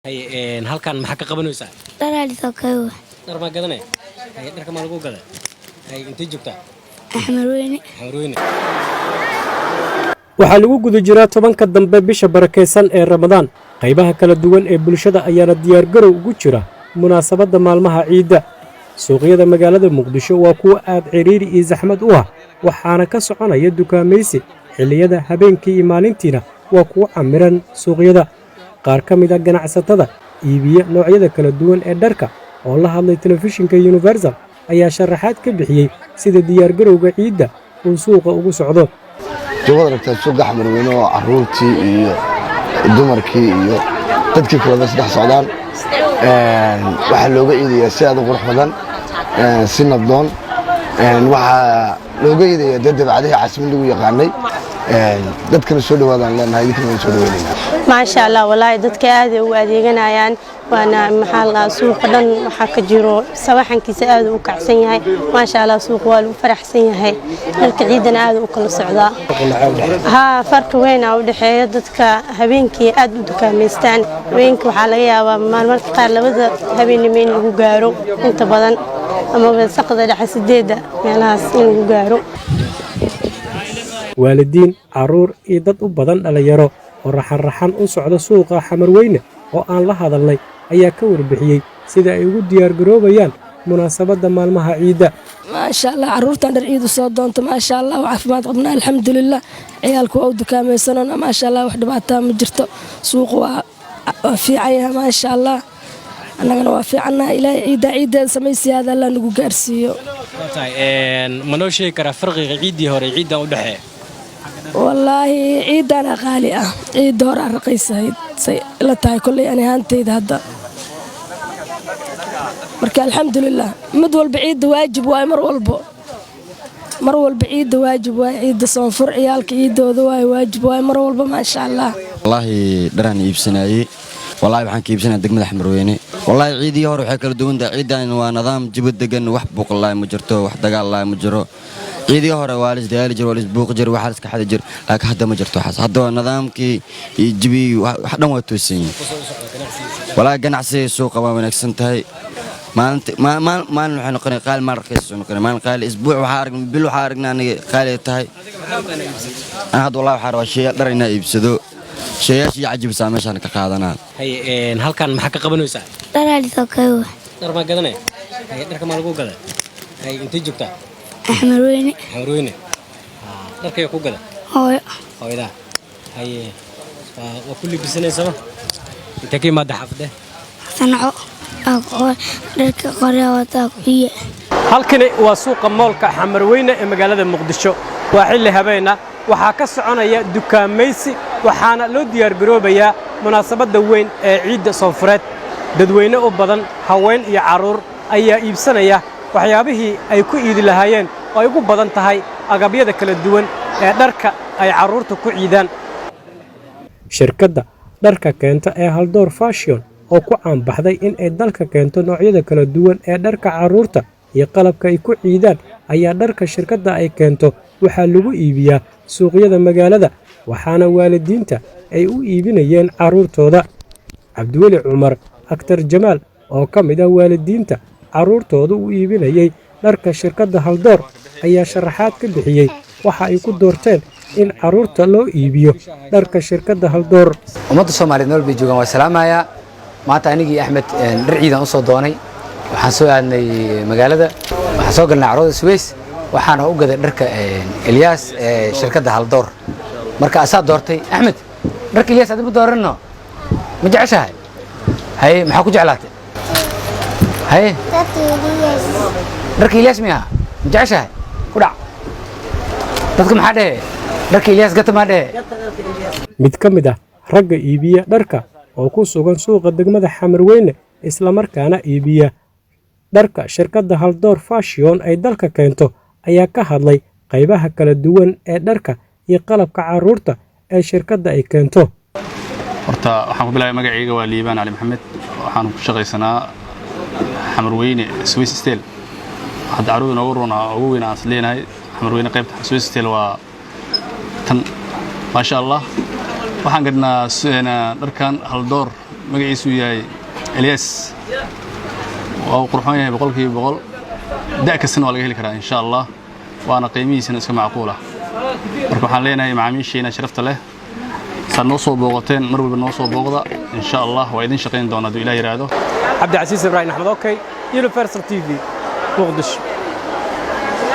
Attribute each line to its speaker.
Speaker 1: Haye, halkan maxaa ka qabanaysaa?
Speaker 2: Dharaalisoo kawa.
Speaker 1: Dhar maa gadanay? Haye, dharka maa lagu gaday? Haye, intee joogtaa?
Speaker 2: Axmarweyne.
Speaker 1: Xamarweyne.
Speaker 3: Waxaa lagu guda jiraa 10-ka dambe bisha barakaysan ee Ramadaan. Qaybaha kala duwan ee bulshada ayaana diyaargarow ugu jira munaasabadda maalmaha ciidda. Suuqyada magaalada Muqdisho waa kuwo aad cidhiiri iyo saxmad u ah, waxaana ka soconaya dukaamaysi. Xilliyada habeenkii iyo maalintiina waa kuwo camiran suuqyada. Qaar ka mid ah ganacsatada iibiya noocyada kala duwan ee dharka oo la hadlay telefishinka Universal ayaa sharaxaad ka bixiyey sida diyaargarowga ciidda uu suuqa ugu socdo.
Speaker 4: Waad aragtaa suuqa Xamarweyne oo caruurtii iyo dumarkii iyo dadkii kaleba isdhex socdaan. Waxaa looga iidayaa si aad u qurux badan, si nabdoon. Waxaa looga iidayaa dee dabcadihii caasimad lagu yaqaanay. Dadkana soo dhawaadaan leenahay, idinkana waan soo dhaweynayna.
Speaker 5: Maasha Allah, walaahi dadka aaday u adeeganayaan. Waana maxaa la dhahaa, suuqa dhan waxaa ka jiro sawaxankiisa aad u kacsan yahay. Maasha Allah, suuqa waa lagu faraxsan yahay. Dharka ciidana aad u kala socdaa. Haa, farqi weyn aa u dhexeeya. Dadka habeenkii aad u dukaamaystaan. Habeenkii waxaa laga yaabaa maalmarka qaar 2-da habeennimo in lagu gaaro inta badan, amaba saqda dhexe, 8-da meelahaas in lagu gaaro.
Speaker 3: Waalidiin, carruur iyo dad u badan dhallinyaro oo raxan-raxan u socda suuqa Xamarweyne oo aan la hadalnay ayaa ka warbixiyey sida ay ugu diyaargaroobayaan munaasabadda maalmaha ciidda.
Speaker 6: Maasha Allah, caruurtan dhar ciidu soo doonta. Maasha Allah, waa caafimaad qabnaa, alxamdulilah. Ciyaalku waa u dukaamaysanona. Maasha Allah, wax dhibaataa ma jirto. Suuqu waa fiican yahay, maasha Allah. Annagana waa fiicannaha. Ilaahay ciiddaa ciiddeeda samaysiyaada Allah nagu gaarsiiyo.
Speaker 1: Waa tahay, ma noo sheegi karaa farqiga ciiddii hore iyo ciiddan u dhexeeya?
Speaker 6: Wallaahi, ciiddaana qaali ah, ciidda hore aa raqiisahayd say la tahay kolley ani ahaantayda hadda. Marka alxamdulilah, mid walba ciidda waajib waaye. Mar walbo, mar walba ciidda waajib waaye. Ciidda soonfur ciyaalka ciiddooda waaye, waajib waaye mar walba, maasha Allah.
Speaker 7: Wallaahi dharaan iibsanaayey. Wallaahi waxaan ka iibsanaya degmada Xamarweyne. Wallaahi ciidii hore waxay kala duwan tahay, ciidan waa nidaam jibad degan, wax buuqlaay ma jirto, wax dagaal laay ma jiro. Ciidii hore waa la isdagaali jir, waa la isbuuqi jir, waxaa la iska xadi jir, laakiin hadda ma jirto waxaas. Hadda waa nidaamkii iyo jibigii, wax dhan waa toosan yihiin. Wallaahi ganacsiga suuqa waa wanaagsan tahay. Maalinta maalin waxay noqonay qaali, maalin raqiis soo noqonay, maalin qaali. Isbuuc waxaa aragnay, bil waxaa aragnay aniga qaali ay tahay. Ana hadda wallahi waxaa rabaa sheeyaal dhar inaa iibsado. Sheeyaashii cajibsaa meeshaan ka qaadanaa.
Speaker 1: Haye, halkan maxaa ka qabanaysaa?
Speaker 2: Dharaalisoo kawa.
Speaker 1: Dhar maa gadanay? Haye, dharka maa lagu gaday? Haye, intee joogtaa?
Speaker 2: Axmarweyne.
Speaker 1: Xamarweyne. Dharkaya ku gada?
Speaker 2: Hooyo.
Speaker 1: Hooyadaa. Haye, waa ku libisanaysama. Intee ka imaada? Xaafadee?
Speaker 2: Sanco. Dharka qorya wataa kuxiye.
Speaker 3: Halkani waa suuqa moolka Xamarweyne ee magaalada Muqdisho. Waa xilli habeena, waxaa ka soconaya dukaamaysi, waxaana loo diyaargaroobayaa munaasabadda weyn ee ciidda soonfureed. Dadweyne u badan haween iyo carruur ayaa iibsanaya waxyaabihii ay ku iidi lahaayeen, oo ay ugu badan tahay agabyada kala duwan ee dharka ay carruurta ku ciidaan. Shirkadda dharka keenta ee Haldoor Fashion oo ku caanbaxday in ay dalka keento noocyada kala duwan ee dharka carruurta iyo qalabka ay ku ciidaan ayaa dharka shirkadda ay keento waxaa lagu iibiyaa suuqyada magaalada, waxaana waalidiinta ay u iibinayeen carruurtooda. Cabdiweli Cumar Aktar Jamaal oo ka mid ah waalidiinta carruurtooda u iibinayay dharka shirkadda Haldoor ayaa sharaxaad ka bixiyey waxa ay ku doorteen in carruurta loo iibiyo dharka shirkadda Haldoor.
Speaker 8: Ummadda Soomaaliyeed meel bay joogaan waa salaamayaa. Maanta anigii Axmed dhar ciidan u soo doonay. Waxaan soo aadnay magaalada, waxaan soo galnay carwada Suweys, waxaana u gaday dharka Elyaas ee shirkadda Haldoor. Marka asaa doortay. Axmed, dharka Elyaas adi ma dooranno? Ma jeceshahay? Haye, maxaa ku jeclaatay? Haye, dharka Elyaas miyaa ma jeceshahay? Ku dhac dadka, maxaa dhehe? Dharka Elyaas gata maa dhehe?
Speaker 3: Mid ka mid ah ragga iibiya dharka oo ku sugan suuqa degmada Xamarweyne, islamarkaana iibiya dharka shirkadda Haldoor Fashion ay dalka keento, ayaa ka hadlay qaybaha kala duwan ee dharka iyo qalabka carruurta ee shirkadda ay keento.
Speaker 9: Horta waxaan ku bilaabay, magacayga waa Liibaan Cali Maxamed. Waxaan ku shaqaysanaa Xamarweyne Swiss Style. Hadda carruurda noogu roona, ugu weyn aan is leenahay Xamarweyne qaybta Swiss Style waa tan, maasha Allah. Waxaan gadhnaa dharkan Haldoor. Magaciisu yahay Elias. Waa uu qurxoon yahay 100%. Da' kastana waa laga heli karaa, insha Allah, waana qiimihiisana iska macquul ah. Marka waxaan leenahay macaamiisheena sharafta leh, saad noo soo booqateen, mar walba noo soo booqda, insha Allah. Waa idin shaqayn doona hadduu Ilaah yidhaahdo.
Speaker 3: Cabdicasiis Ibraahim Axmed, okay, Universal TV, Muqdisho.